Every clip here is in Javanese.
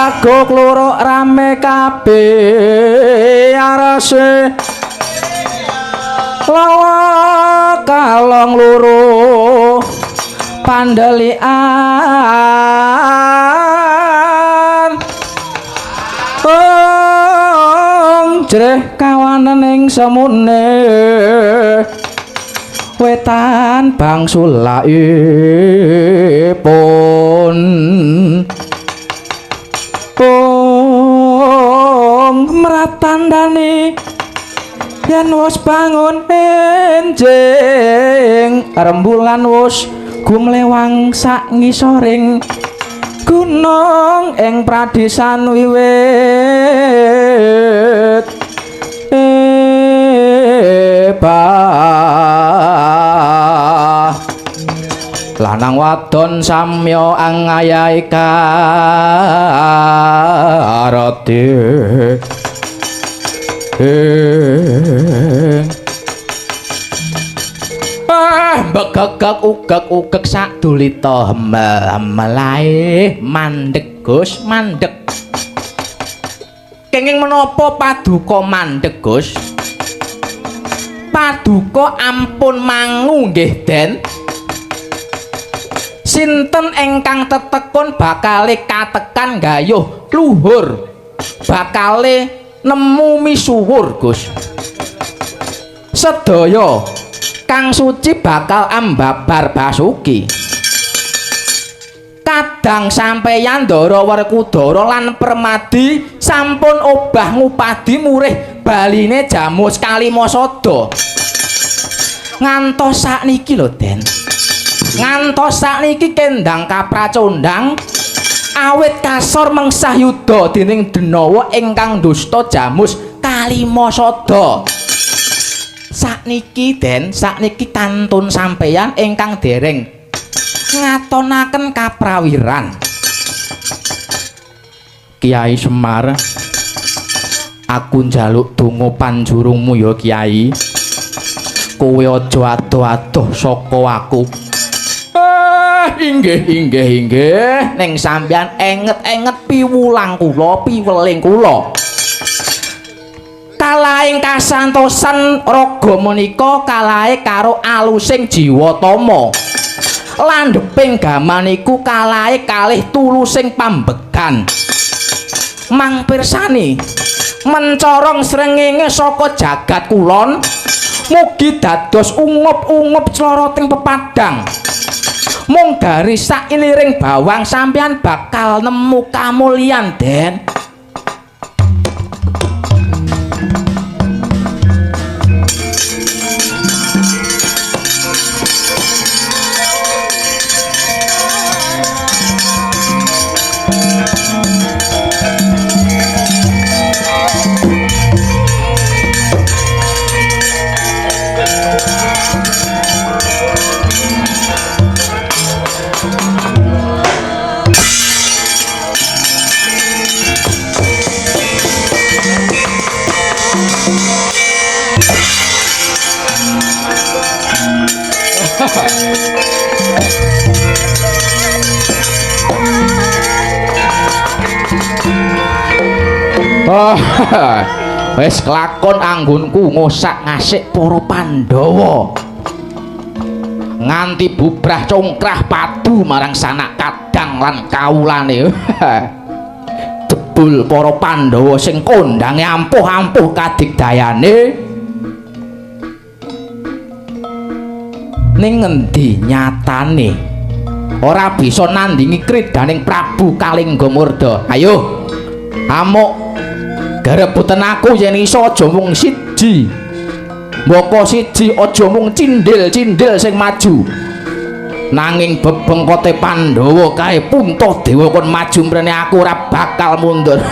Jago kluruk rame kabeh arase lawa kalong loro pandelikan ong jreh kawanen ing semune wetan bangsulaipun ong mratandani yen wis bangun enjing rembulan wis gumlewang sak ngisoring gunung ing pradisan wiwit bah lanang wadon samya angayahi karate. Begegeg ugeg-ugeg sadulita hemel-hemelae mandeg Gus, mandeg. Kenging menapa paduka mandeg Gus? Paduka ampun mangu nggih Den. Sinten ingkang tetekun bakale katekan gayuh luhur, bakale nemu misuwur Gus. Sedaya kang suci bakal ambabar basuki. Kadang sampeyan Ndara Werkudara lan Permadi sampun obah ngupadi murih baline Jamus Kalimasada. Ngantos sakniki lho Den. Ngantos sakniki kendang kapracondang awit kasor mengsah yuda dening Denawa ingkang dusta Jamus Kalimasada. Sakniki Den, sakniki kantun sampeyan ingkang dereng ngatonaken kaprawiran. Kiai Semar, aku njaluk donga panjurungmu ya Kiai. Kowe aja adoh-adoh saka aku. Inggih inggih inggih, ning sampeyan enget-enget piwulang kula, piweling kula. Kalahing kasantosan raga menika kalahe karo alusing jiwa tama. Landheping gaman iku kalahe kalih tulusing pambegan. Mang pirsani mencorong srengenge saka jagat kulon mugi dados ungup-ungup cloroting pepadang. Mung dari sailiring bawang sampeyan bakal nemu kamulyan Den. Oh, wis kelakon anggonku ngosak ngasik para Pandhawa. Nganti bubrah congkrah padu marang sanak kadang lan kawulane. Jebul para Pandhawa sing kondange ampuh-ampuh kadigdayane. Ning ngendi nyatane ora bisa nandingi kridaning Prabu Kalingga Murda. Ayo amuk garebuten aku yen iso aja mung siji. Mbaka siji aja mung cindil-cindil sing maju. Nanging bebengkote Pandhawa kae Puntadewa kon maju mrene aku ora bakal mundur.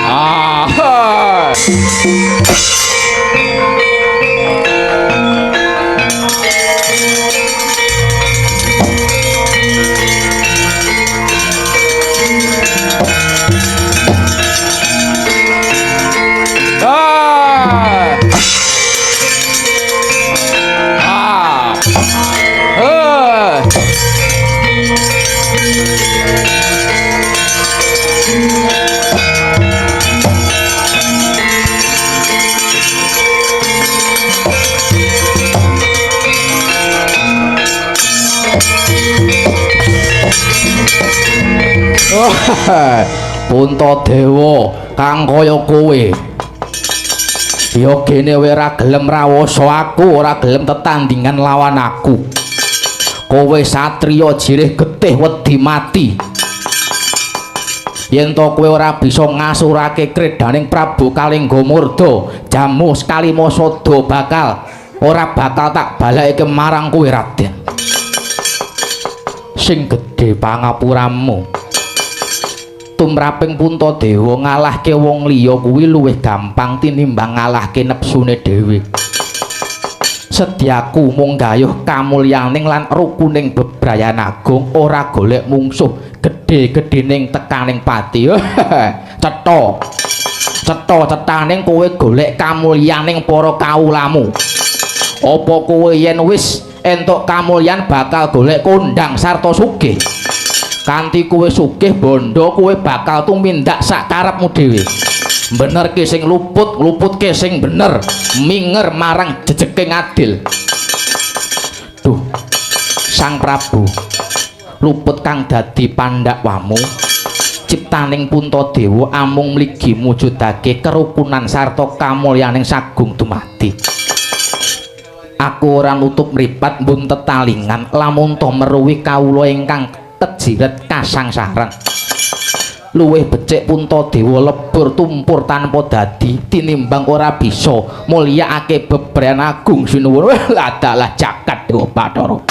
Ah. Ah. Ah. Eh. Puntadewa kang kaya kowe. Ya gene kowe ora gelem rawasa aku, ora gelem tetandingan lawan aku. Kowe satriya jirih getih wedi mati. Yen to kowe ora bisa ngasurake kredaning Prabu Kalingga Murda, jamu sekalima sada bakal ora bakal tak balekake marang kowe Raden. Sing gedhe pangapuramu. Tumraping Puntadewa ngalahke wong liya kuwi luwih gampang tinimbang ngalahke nepsune dhewe. Sedyaku mung gayuh kamulyaning lan rukuning bebrayan agung, ora golek mungsuh gedhe-gedhening tekaning pati. Cetha. Cetha cethaning kowe golek kamulyaning para kawulamu. Apa kowe yen wis entuk kamulyan bakal golek kondhang sarta sugih? Kanthi kowe sugih bondo, kowe bakal tumindak sak karepmu dhewe. Benerke sing luput, luputke sing bener, minger marang jejeking adil. Duh, Sang Prabu, luput kang dadi pandhakwamu, ciptaning Puntadewa amung mligi mujudake kerukunan sarta kamulyaning sagung dumadi. Aku ora nutup mripat mbun tetalingan lamun to meruwi kawula ingkang kejiret kasangsaran. Luwih becik Puntadewa lebur tumpur tanpa dadi tinimbang ora bisa mulyakake bebrayan agung sinuwun. Wah, ladalah jagat Dewa Bathara.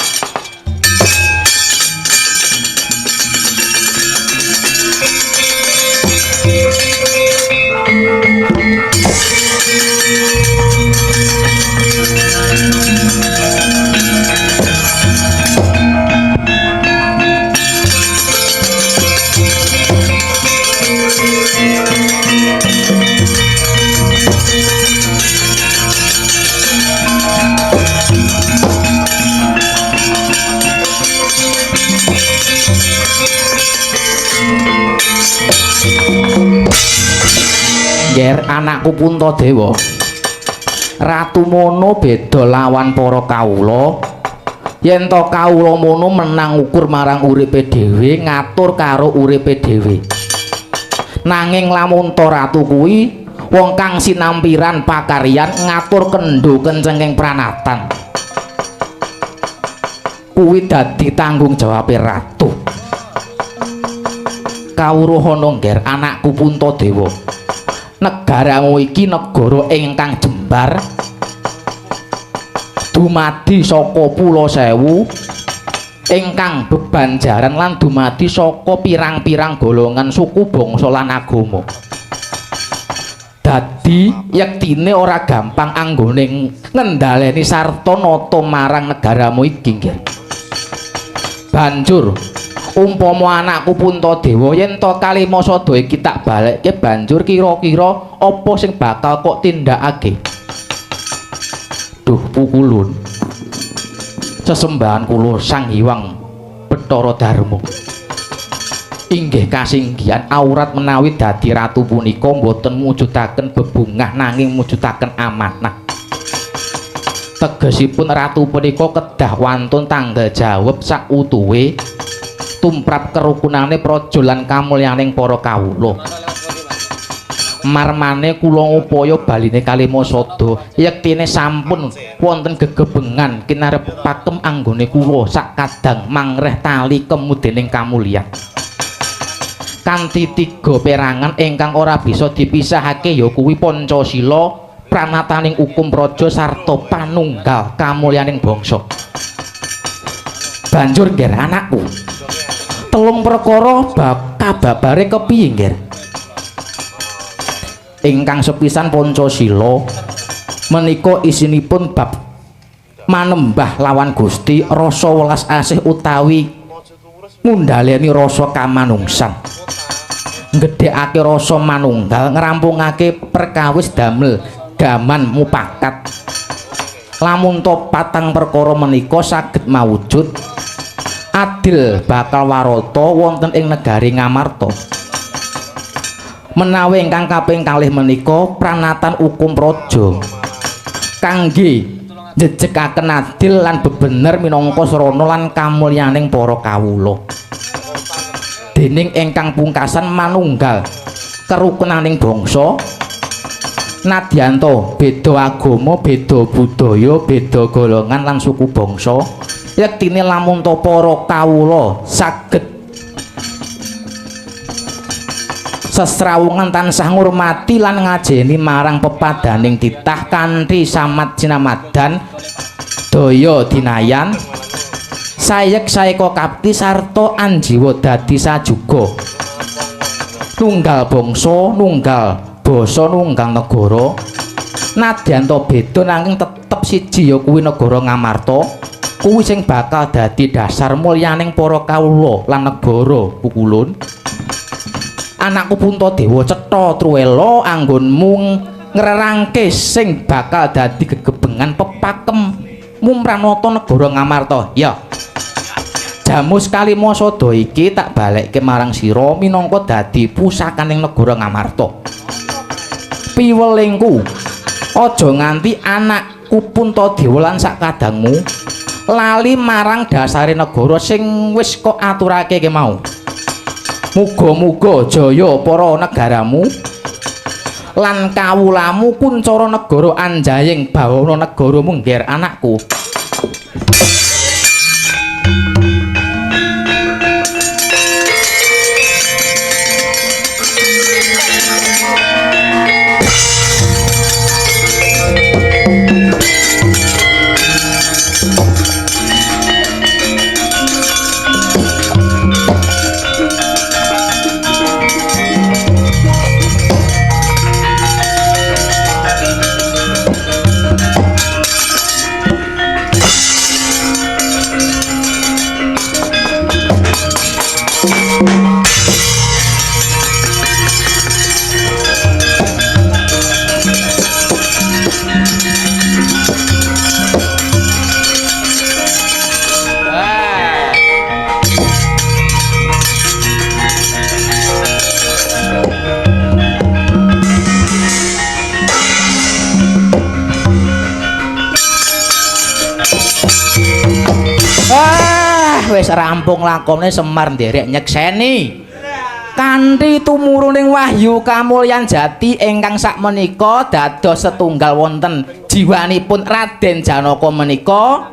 Nger anakku Puntadewa, Ratu Mono beda lawan para kawula. Yen to kawula mono menang ukur marang uripe dhewe, ngatur karo uripe dhewe. Nanging lamun to ratu kuwi wong kang sinampiran pakaryan ngatur kendho kencenging pranatan. Kuwi dadi tanggung jawabe ratu. Kawruhana ngger anakku Puntadewa, negaramu iki negara ingkang jembar, dumadi saka Pulo Sewu ingkang bebanjaran lan dumadi saka pirang-pirang golongan suku bangsa lan agama. Dadi yektine ora gampang anggone ngendhaleni sarta nata marang negaramu iki nggih. Banjur umpama anakku Puntadewa yen to kalima sada iki tak balekke, banjur kira-kira apa sing bakal kok tindakake? Duh pukulun, sesembahan kula Sang Hyang Bathara Darma inggih kasinggihan aurat menawi dadi ratu punika mboten mujudaken bebungah nanging mujudaken amanah. Tegesipun ratu punika kedah wantun tanggal jawab sautuhe tumrap kerukunane praja lan kamulyaning para kawula. Marmane kula ngupaya baline kalima sada yektine sampun wonten gegebengan kinarep pakem anggone kula sakadang mangreh tali kemudening kamulyan. Kanthi tiga perangan ingkang ora bisa dipisahake ya kuwi Pancasila, pranataning hukum praja sarta panunggal kamulyaning bangsa. Banjur ngger anakku, telung perkara bab Babare kepiye, Ngger? Ingkang sepisan Pancasila menika isinipun bab manembah lawan Gusti, rasa welas asih utawi ngundhaleni rasa kamanungsan, nggedhekake rasa manunggal, ngrampungake perkawis damel gaman mupakat. Lamun to patang perkara menika saged mawujud, adil bakal warata wonten ing negari Ngamarta. Menawi ingkang kaping kalih menika pranatan hukum praja kangge njejekaken adil lan bebener minangka sarana lan kamulyaning para kawula. Dening ingkang pungkasan manunggal kerukunaning bangsa, nadyanto beda agama, beda budaya, beda golongan lan suku bangsa, yektine lamun ta para kawula saged sesrawungan tansah ngurmati lan ngajeni marang pepadaning titah kanthi samat sinamadan daya dinayan sayek saeka kapti sarta anjiwa dadi sajuga, nunggal bangsa, nunggal basa, nunggal negara, nadyan beda nanging tetep siji ya kuwi negara Ngamarta. Kuwi sing bakal dadi dasar mulyaning para kawula lan negara Pukulun. Anakku Puntadewa, cetha truwela anggonmu ngrerangke sing bakal dadi gegebengan pepakem mumranata negara Ngamarta. Ya, Jamus Kalima Sada iki tak balekke marang sira minangka dadi pusakaning negara Ngamarta. Piwelingku, aja nganti anakku Puntadewa lan sakadangmu lali marang dasare negara sing wis kok aturake ki mau. Muga-muga jaya para negaramu lan kawulamu kuncara negara anjaying bawana negaramu, ngger anakku. Wis rampung lakone Semar nderek nyekseni kanthi tumuruning wahyu kamulyan jati ingkang sakmenika dados setunggal wonten jiwanipun Raden Janaka menika.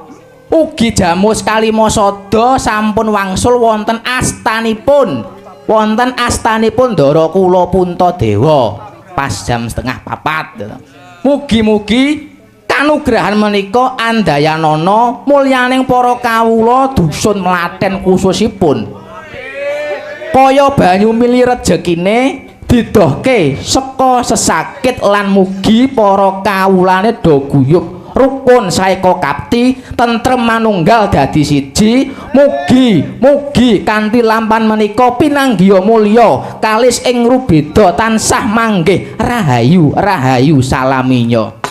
Ugi Jamus Kalima Sada sampun wangsul wonten astanipun, wonten astanipun Ndara kula Puntadewa pas jam 3:30. Mugi-mugi kanugrahan menika andayanana mulyaning para kawula dusun Mlaten khususipun kaya banyu mili rejekine didohke saka sesakit lan mugi para kawulane do guyub rukun saeka kapti tentrem manunggal dadi siji. Mugi mugi kanthi lampan menika pinanggiya mulya kalis ing rubeda tansah manggih rahayu rahayu salaminya.